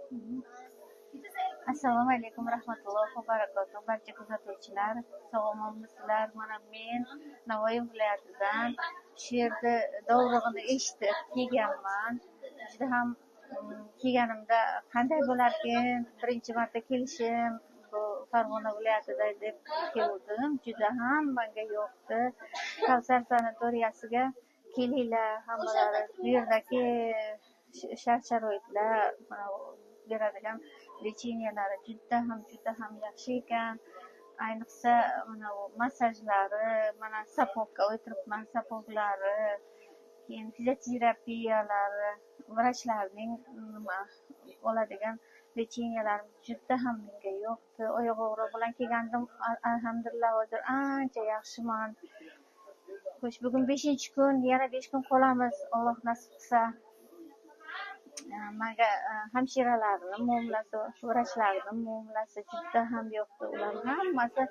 Assalomu alaykum rahmatullohi va barakatuh. Barcha kuzatuvchilar, sog'lommisizlar? Mana men Navoiy viloyatidan shu yerda dovrug'ini eshitib kelganman. Juda ham kelganimda qanday bo'larkin, birinchi marta kelishim bu Farg'ona viloyatida deb keluvdim. Juda ham menga yoqdi. Kavsar sanatoriyasiga kelinglar hammalari. Bu yerdagi shart-sharoitlar, mana beradigan лечения lari juda ham, juda ham yaxshi ekan. Ayniqsa mana bu massajlari, mana сапог ga o'tiribman, сапог lari, keyin fizioterapiyalari, vrachlarning nima oladigan лечения lari juda ham menga yoqdi. Oyoq og'rig'i bilan kelgandim, alhamdulillah, hozir ancha yaxshiman. Xo'sh, bugun 5-kun, yana 5 kun qolamiz, Alloh nasib qilsa. Manga hamshiralarni muomalasi, vrachlarni muomalasi juda ham yoqdi. Ular hammasi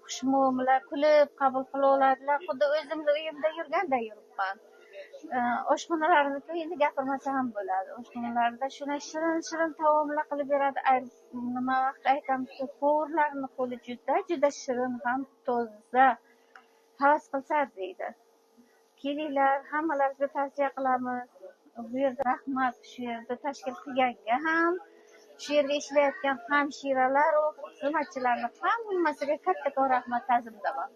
xushmuomala, kulib qabul qila oladilar. Xuddi o'zimni uyimda yurganday yuribman. Oshxonalarini endi gapirmasa ham bo'ladi. Oshxonalarida shunday shirin-shirin taomlar qilib beradi. Nima vaqt aytamizki, повар larni qo'li juda juda shirin ham toza. Havas qilsa arziydi. Kelinglar, hammalaringizga tavsiya qilamiz. Bu yerda rahmat, shu yerda tashkil qilganga ham, shu yerda ishlayotgan hamshiralar, xizmatchilarni hammasiga kattakon rahmat, ta'zimdaman.